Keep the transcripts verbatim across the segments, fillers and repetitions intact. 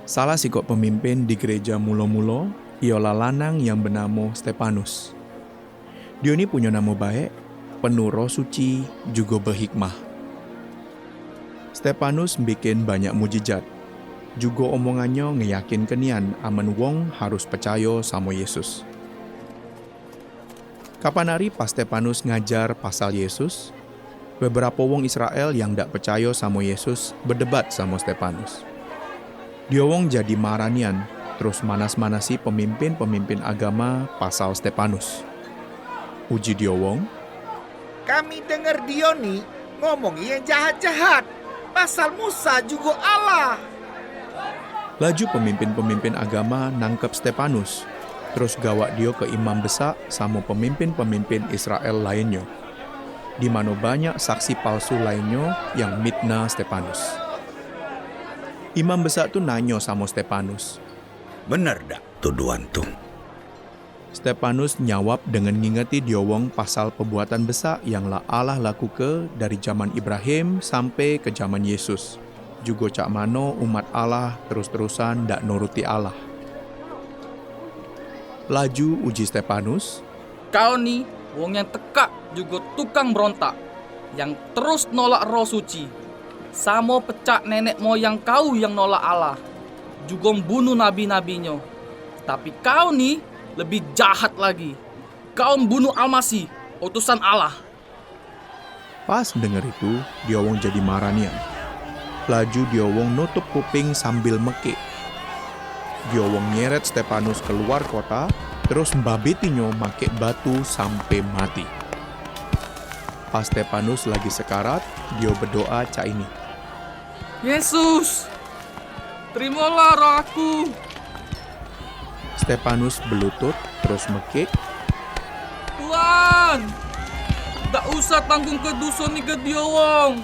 Salah sikok pemimpin di gereja mulo-mulo ialah lanang yang benamo Stepanus. Dio ni punyo namo baek, penuh Roh Suci, jugo behikmah. Stepanus mbikin banyak mujijat, jugo omongannyo ngeyakinke nian amen wong harus pecayo samo Yesus. Kapan ari pas Stepanus ngajar pasal Yesus, beberapo wong Israel yang dak pecayo samo Yesus bedebat samo Stepanus. Dio wong jadi marah nian, terus manas-manasi pemimpin-pemimpin agama pasal Stepanus. Uji dio wong, "Kami denger dio ni ngomong yang jahat-jahat pasal Musa jugo Allah." Laju pemimpin-pemimpin agama nangkep Stepanus, terus gawak dio ke imam besak samo pemimpin-pemimpin Israel lainnyo, di mano banyak saksi palsu lainnyo yang mitnah Stepanus. Imam besak tu nanyo samo Stepanus, "Bener dak tuduhan tu?" Stepanus nyawab dengan ngingeti dio wong pasal pebuatan besak yang la Allah lakuke dari jaman Ibrahim sampe ke jaman Yesus, jugo cak mano umat Allah terus-terusan dak nuruti Allah. Laju uji Stepanus, "Kau ni wong yang tekak jugo tukang berontak, yang terus nolak Roh Suci, samo pecak nenek moyang kau yang nolak Allah, jugo mbunuh nabi-nabinyo. Tapi kau ni lebih jahat lagi. Kau mbunuh Almasih, utusan Allah." Pas denger itu, dio wong jadi marah nian. Laju dio wong nutup kuping sambil mekik. Dio wong nyeret Stepanus keluar kota, terus mbabitinyo make batu sampe mati. Pas Stepanus lagi sekarat, dio bedoa cak ini, "Yesus, terimolah roh aku." Stepanus belutut, terus mekik, "Tuhan, dak usah tanggungke duso ni ke dio wong."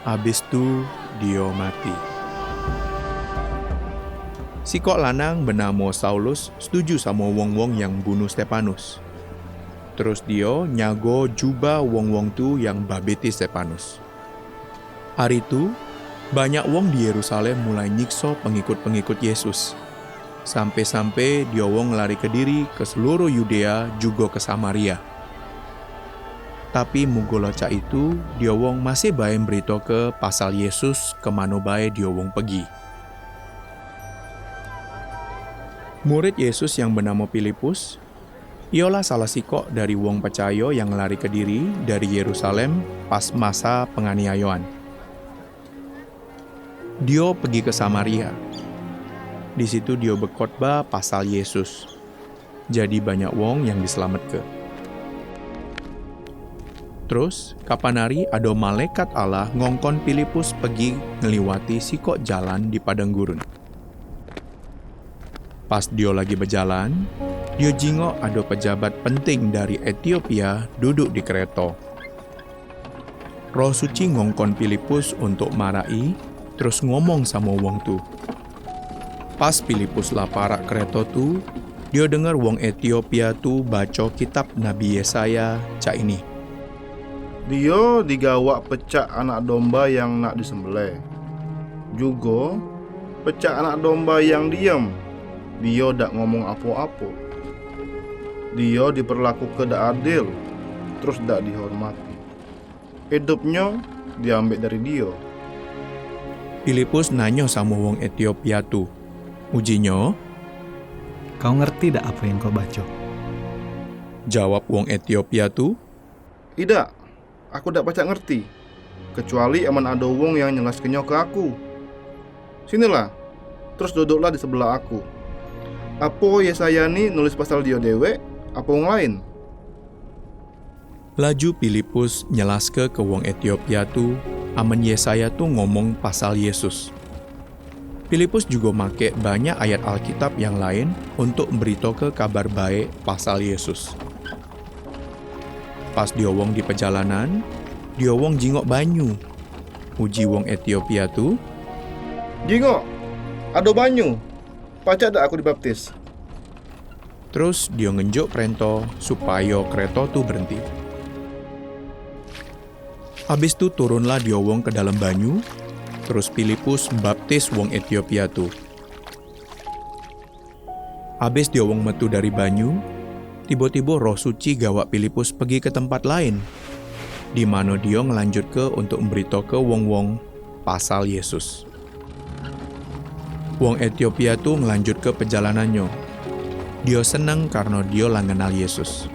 Abis tu, dio mati. Sikok lanang benamo Saulus setuju samo wong-wong yang bunuh Stepanus. Terus dio nyago jubah wong-wong tu yang babiti Stepanus. Ari tu, banyak wong di Yerusalem mulai nyikso pengikut-pengikut Yesus. Sampe-sampe dio wong ngelarike diri ke seluruh Yudea jugo ke Samaria. Tapi mugo la cak itu, dio wong masih bae mberitoke pasal Yesus ke mano bae dio wong pegi. Murid Yesus yang benamo Pilipus, iolah salah sikok dari wong pecayo yang ngelarike diri dari Yerusalem pas masa penganiayoan. Dio pegi ke Samaria. Di situ dio bekhotbah pasal Yesus. Jadi banyak wong yang diselametke. Terus, kapan ari ado malaikat Allah ngongkon Pilipus pegi ngeliwati sikok jalan di padang gurun. Pas dio lagi bejalan, dio jingok ado pejabat penting dari Etiopia duduk di kereto. Roh Suci ngongkon Pilipus untuk maraki, terus ngomong samo wong tu. Pas Pilipus la parak kereto tu, dio denger wong Etiopia tu baco kitab Nabi Yesaya cak ini, "Dio digawak pecak anak domba yang nak disembelih. Jugo pecak anak domba yang diem, dio dak ngomong apo-apo. Dio diperlakuke dak adil, terus dak dihormati. Idupnyo diambek dari dio." Pilipus nanyo samo wong Etiopia tu. Ujinyo, "Kau ngerti dak apo yang kau baco?" Jawab wong Etiopia tu, "Idak, aku dak pacak ngerti, kecuali amen ado wong yang nyelaskenyo ke aku. Sinilah, terus duduklah di sebelah aku. Apo Yesaya ni nulis pasal dio dewek, apo wong laen?" Laju Pilipus nyelaske ke wong Etiopia tu, amen Yesaya tu ngomong pasal Yesus. Pilipus jugo makek banyak ayat Alkitab yang laen untuk mberitoke Kabar Baek pasal Yesus. Pas dio wong di pejalanan, dio wong jingok banyu. Uji wong Etiopia tu, "Jingok, ado banyu. Pacak dak aku dibaptis?" Terus dio ngenjuk perento supayo kereto tu berenti. Abis tu turunlah dio wong ke dalam banyu, Terus Pilipus mbaptis wong Etiopia tu. Abis dio wong metu dari banyu, tibo-tibo Roh Suci gawak Pilipus pegi ke tempat laen, di mano dio ngelanjutke untuk mberitoke wong-wong pasal Yesus. Wong Etiopia tu ngelanjutke pejalanannyo. Dio seneng karno dio la ngenal Yesus.